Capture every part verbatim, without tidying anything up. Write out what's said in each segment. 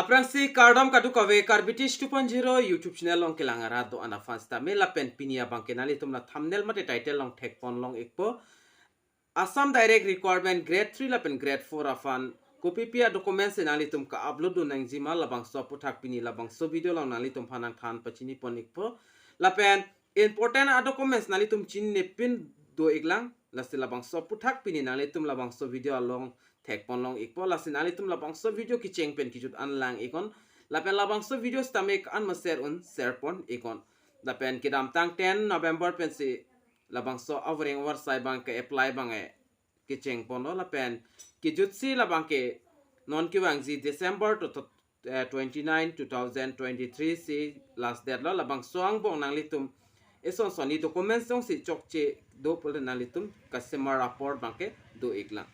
Aphrangsi kardom kadokave Karbi Teach two point zero YouTube channel along kelang arat do-an aphan sitame lapen pini abangke nanglitum la thumbnail mate title along thekpon long ikpo. Assam Direct Requirement Grade three lapen Grade four aphan kopipi a-documents si nanglitum ka-upload dun nangjima labangso aphuthak pini labangso video along nanglitum aphan nangthan pachinipon ikpo. Lapen important a-documents nanglitum chininepin do iklang. Lasi labangso aphuthak pini nanglitum labangso video along thekpon long ikpo. Lasi nanglitum labangso video kecheng pen kejut an lang iknon. Lapen labangso video sitame an ma share un share pon iknon. Lapen kedamtang ten November pensi labangso avoreng avarsai abang ke-apply abang e kecheng ponlo lapen kejutsi labangke non kevangji December to, to, eh, twenty-nine, two thousand twenty-three si last date lo. Labangso angbong nanglitum eson sonni documents jongsi chokche do pulote nanglitum kasemar apor abangke do iklang.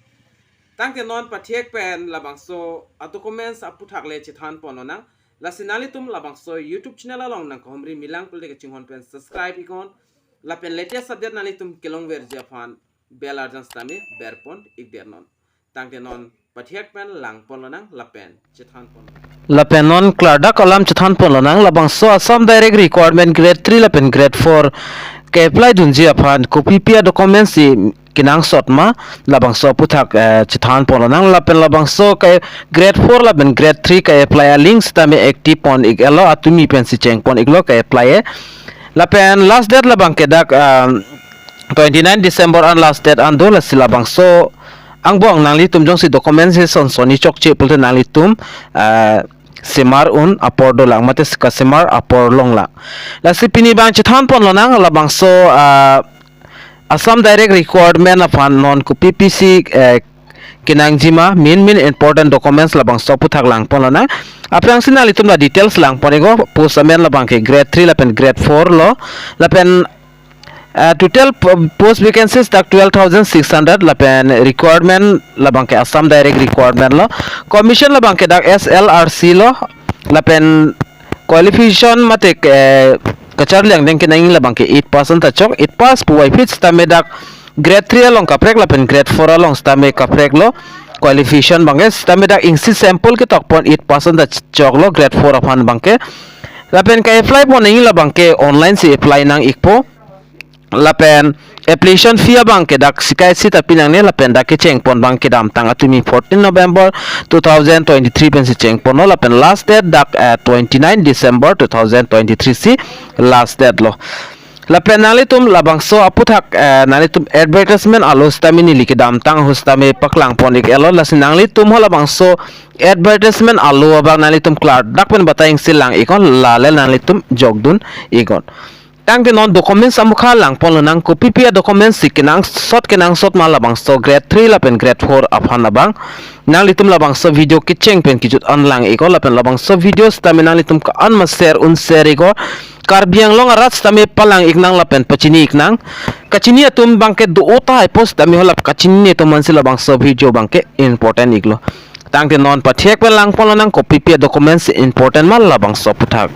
Tangte non pathek pen labangso a-documents aphuthak le chethan pon lonang. Lasi nanglitum labangso YouTube channel along nangkahumri milang pulote kachinghon pen subscribe iknon. Lapen latest update nanglitum kelongverji aphan bell arjan sitame berpon ikdet non. Tangte non pathek pen lang pon lonang lapen chethan pon. Lapen non klardak alam chethan pon lonang, labangso Assam Direct Requirement Grade three lapen Grade four ke-apply dunji aphan kopipi a-documents si kenangsot ma, labangso aphuthak, eh, chethan pon lonang. Lapen labangso ke Grade four lapen Grade three ke-apply a-link sitame active pon ik-etlo, atumi pensi cheng pon iklo ke-apply e. Lapen last date labangke dak, um, twenty-nine December an last date an do. Lasi labangso angbong nanglitum jongsi documents eson sonni chokche pulote nanglitum, ah, semar un apor dolang mate kasemar apor longlang. Lasi pini abang chethan pon lonang labangso, ah, Assam Direct Requirement aphan non kopipi si, eh, kenangjima main main important documents labangso aphuthak lang pon lonang. Aphrangsi nanglitum la details lang pon iknon, post amen labangke Grade three lapen Grade four lo. Lapen, eh, total po-, post vacancies dak twelve thousand six hundred lapen requirement labangke Assam Direct Requirement lo. Commission labangke dak S L R C lo. Lapen qualification mate, eh, kacharli angdeng kenangji labangke eight percent ta chok, eight pass puvoiphit sitame dak Grade three along kaprek lapen Grade four along sitame kaprek lo. Qualification abangke sitame dak ingsi sample ketok pon eight percent ta choklo Grade four aphan abangke. Lapen ke-apply pon nangji labangke online si apply nang ikpo. Lapen application fee abangke dak sika isi ta pi nangne lapen dak kecheng pon abang kedamtang atumi fourteen November two thousand twenty-three pensi cheng ponlo lapen last date dak, eh, twenty-nine December two thousand twenty-three si last date lo. Lapen nanglitum labangso aphuthak, eh, nanglitum advertisement alo sitame neli kedamtang ahut sitame paklang pon ik-etlo, lasi nanglitum ho labangso advertisement alo abang nanglitum klardak pen batai ingsi lang iknon, lale nanglitum jokdun iknon. Tangte non documents amukha lang pon lonang, kopipi a-documents si kenangsot kenangsot ma labangso Grade three lapen Grade four aphan abang. Nanglitum labangso video kecheng pen kejut an lang iknon lapen labangso video sitame nanglitum ko-an ma share un share iknon. Karbi Anglong arat sitame palang iknang lapen pachini iknang. Kachini atum abangke do-o tahai apot sitame ho lap kachinine atum aphansi labangso video abangke important iklo. Tangte non pathek pen lang pon lonang kopipi a-documents important ma labangso aphuthak.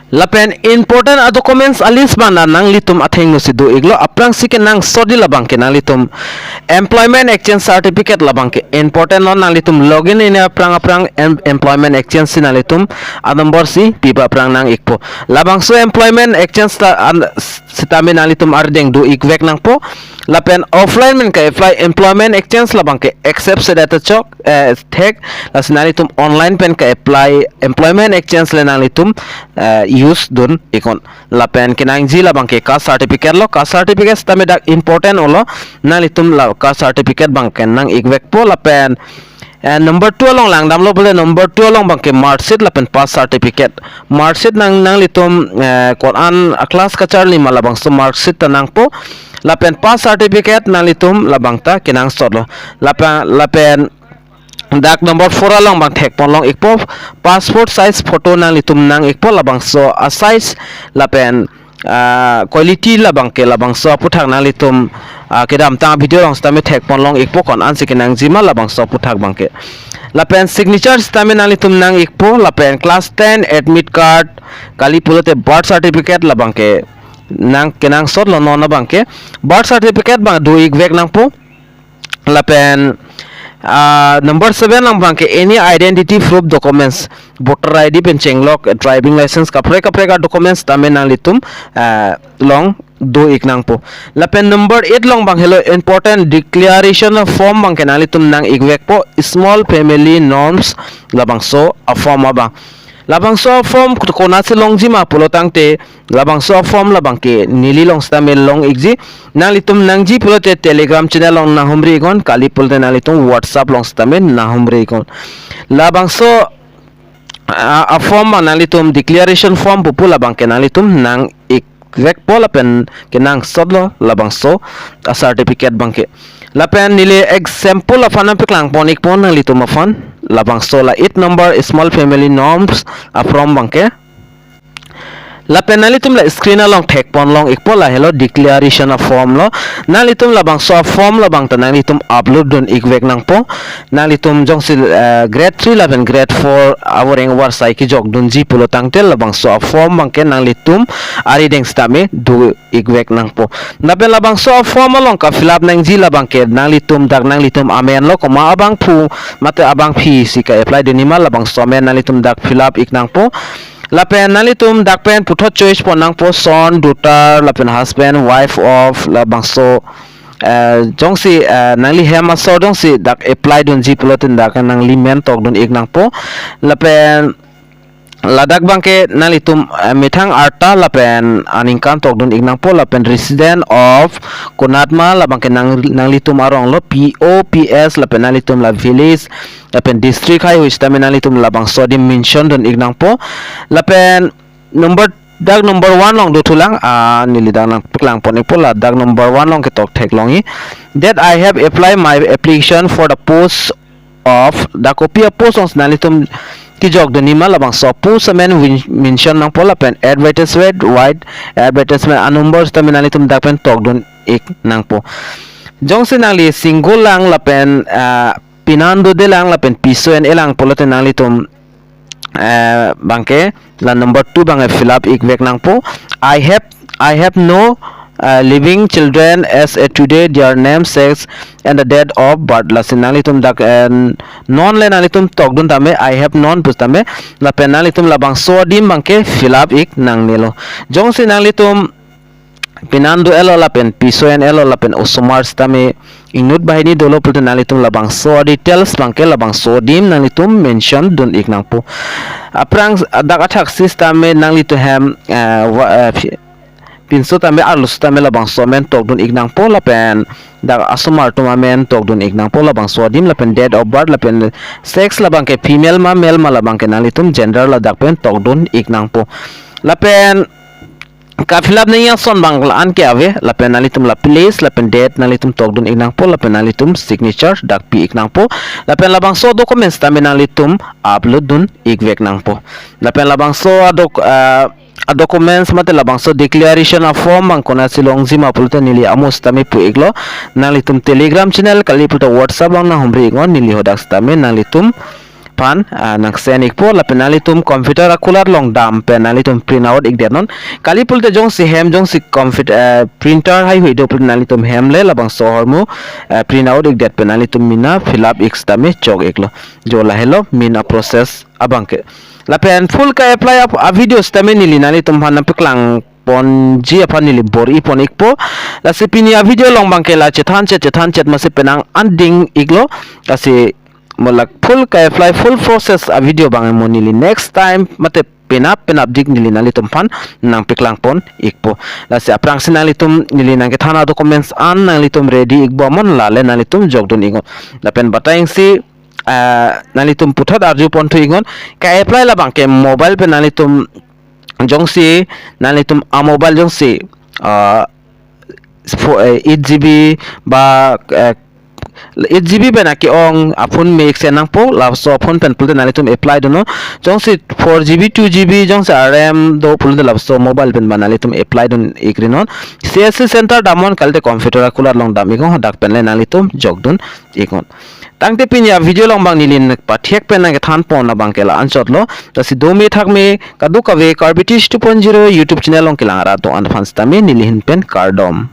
Lapen important a-documents a-list abang nanglitum athengno si do iklo, aphrangsi kenangsot di labangke nanglitum employment exchange certificate labangke important lo, nanglitum login ine aphrang aphrang em-, employment exchange si nanglitum a-number si piba aphrang nang ikpo. Labangso employment exchange ta an sitame nanglitum ardeng do ikvek nangpo. Lapen offline pen ke-apply employment exchange labangke accept si data chok, eh, thek, lasi nanglitum online pen ke-apply employment exchange le nanglitum, eh, use dun iknon. Lapen kenangji labangke caste certificate lo, caste certificate sitame dak important olo, nanglitum la caste certificate abangke nang ikvekpo. Lapen, eh, number two along langdamlo pulote number two along abangke mark sheet lapen pass certificate. Mark sheet nang nanglitum, eh, ko-an a-class kacharli ma labangso mark sheet ta nangpo. Lapen pass certificate nanglitum labang ta kenangsot lo. Lapen, lapen dak number four along abang thek pon long ikpo, passport size photo nanglitum nang ikpo, labangso a-size lapen, ah, quality labangke labangso aphuthak nanglitum, ah, kedamtang video along sitame thek pon long ikpo ko-an si kenangji ma labangso aphuthak abangke. Lapen signature sitame nanglitum nang ikpo, lapen class ten admit card, kali pulote birth certificate labangke nang kenangsot lo non abangke. Birth certificate abang do ikvek nangpo. Lapen Ah, number seven along abangke any identity proof documents, voter I D pen chenglok, driving license, kaprek kaprek a-documents tame nanglitum, ah, long do-ik nangpo. Lapen number eight along abang helo important declaration form abangke nanglitum nang-ikvekpo, small family norms labangso a-form abang. Labangso a-form ko-, konatsi longji ma pulo tangte, labangso a-form labangke neli along sitame long-ikji. Nanglitum nangji pulote Telegram channel along nanghumri-iknon, kali pulote nanglitum WhatsApp along sitame nanghumri-iknon. Labangso a, a-form abang nanglitum declaration form pupu labangke nanglitum nang-ikvekpo lapen kenangsotlo labangso a-certificate abangke. Lapen neli example aphan nangpaklang pon-ikpo nanglitum aphan. Labangso la eight number small family norms a-form abangke. Lapen nanglitum la screen along thek pon long-ikpo, la helo declaration a-form lo. Nanglitum labangso a-form labang ta nanglitum upload dun-ikvek nangpo. Nanglitum jongsi, eh, grade three lapen grade four avoreng avarsai kejok dunji pulo tangte labangso a-form abangke nanglitum arideng sitame do-ikvek nangpo. Lapen labangso a-form along ka-fill up nangji labangke nanglitum dak nanglitum amen lo, komat abangphu mate abangphi si ka-apply dunji ma labangso amen nanglitum dak fill up-ik nangpo. Lapen nanglitum dak pen puthot choice pon nangpo, son, daughter, lapen husband, wife of, labangso, eh, jongsi, eh, nangli hem asor jongsi dak apply dunji pulote dak nangli men tok dun-ik nangpo. Lapen ladak abangke nanglitum, eh, methang arta lapen aningkan tok dun-ik nangpo, lapen resident of konat ma labangke nang, nanglitum arong lo, P O, P S, lapen nanglitum la village lapen district haihui sitame nanglitum labangso adim mention dun-ik nangpo. Lapen number, dak number one along dothulang, ah, neli dak nangpaklang pon-ikpo, la dak number one along ketok thek longji. That I have applied my application for the post of, dak kopi a-post alongsi nanglitum kejok dunji ma labangso post amen win-, mention nangpo, lapen advertisement, wide advertisement a-number sitame nanglitum dak pen tok dun-ik nangpo. Jongsi nangli single lang lapen, ah, pinan dodelang lapen piso en-elang pulote nanglitum, eh, abangke la number two abangke fill up-ikvek nangpo. I have, I have no, eh, living children as at today, their name, sex, and the date of birth. Lasi nanglitum dak, eh, none le nanglitum tok dun tame, I have none pu tame, lapen nanglitum labangso adim abangke fill up-ik nangnelo. Jongsi nanglitum pinan do-etlo lapen piso en-etlo lapen osomar sitame inut banghini dolo pulote nanglitum labangso details abangke labangso adim nanglitum mention dun-ik nangpo. Aphrang dak athaksi sitame nanglitum hem, eh, wa-, eh, pi-, pinso tame arloso tame labangso amen tok dun-ik nangpo, lapen dak asomar atum amen tok dun-ik nangpo labangso adim, lapen date of birth, lapen sex labangke female ma male ma labangke nanglitum gender ladak pen tok dun-ik nangpo. Lapen ka-fill up nangji ason abang la-an ke ave, lapen nanglitum la place, lapen date nanglitum tok dun-ik nangpo, lapen nanglitum signature dak pi-ik nangpo, lapen labangso documents tame nanglitum upload dun-ikvek nangpo. Lapen labangso a-doc-, ah, a-documents mate labangso declaration a-form abang konatsi longji ma pulote neli amo sitame pu-iklo, nanglitum Telegram channel kali pulote WhatsApp along nanghumri-iknon, neli hadak sitame nanglitum aphan, ah, nang-send-ikpo, lapen nanglitum computer akulat along dam pen nanglitum print out-ikdetnon. Kali pulote jongsi hem jongsi computer, eh, printer haihui do pulote nanglitum hem le labangso ahormu, eh, print out-ikdet pen nanglitum mena fill up-ik sitame chok-iklo. Jo la helo main a-process abangke. Lapen full ka-apply ap-, a-video sitame neli nanglitum aphan nangpaklang ponji aphan neli bor-i pon-ikpo. Lasi pini a-video along abangke la chethan chet chethan chet masi penang an ding-iklo. Lasi mo la full ka-apply full process a-video abang mo neli next time mate penap penapdik neli nanglitum aphan nangpaklang pon-ikpo. Lasi aphrangsi nanglitum neli nangkethan a-documents an nanglitum ready-ik bomnon, lale nanglitum jok dun-iknon. Lapen batai si, ah, nanglitum puthot arju ponthu-iknon, ka-apply labangke mobile pen nanglitum jongsi, nanglitum a-mobile jongsi, ah, fo-, eh, eight G B ba, eh, eight G B pen ake-ong a-phone me-iksen nangpo, laso a-phone pen pulote nanglitum apply dunnon. Jongsi four G B, two G B, jongsi a-RAM do pulote laso mobile pen ba nanglitum apply dun-ikrinon. C S C center damnon kalite computer akulat along dam-iknon, hadak pen le nanglitum jok dun-iknon. Tangte pini a-video along abang neli nangpathek pen nangkethan pon abangke la anchotlo. Lasi dome thakme kadokave Karbi Tish two point zero YouTube channel along kelang arat do-an aphan sitame neli ahin pen kardom.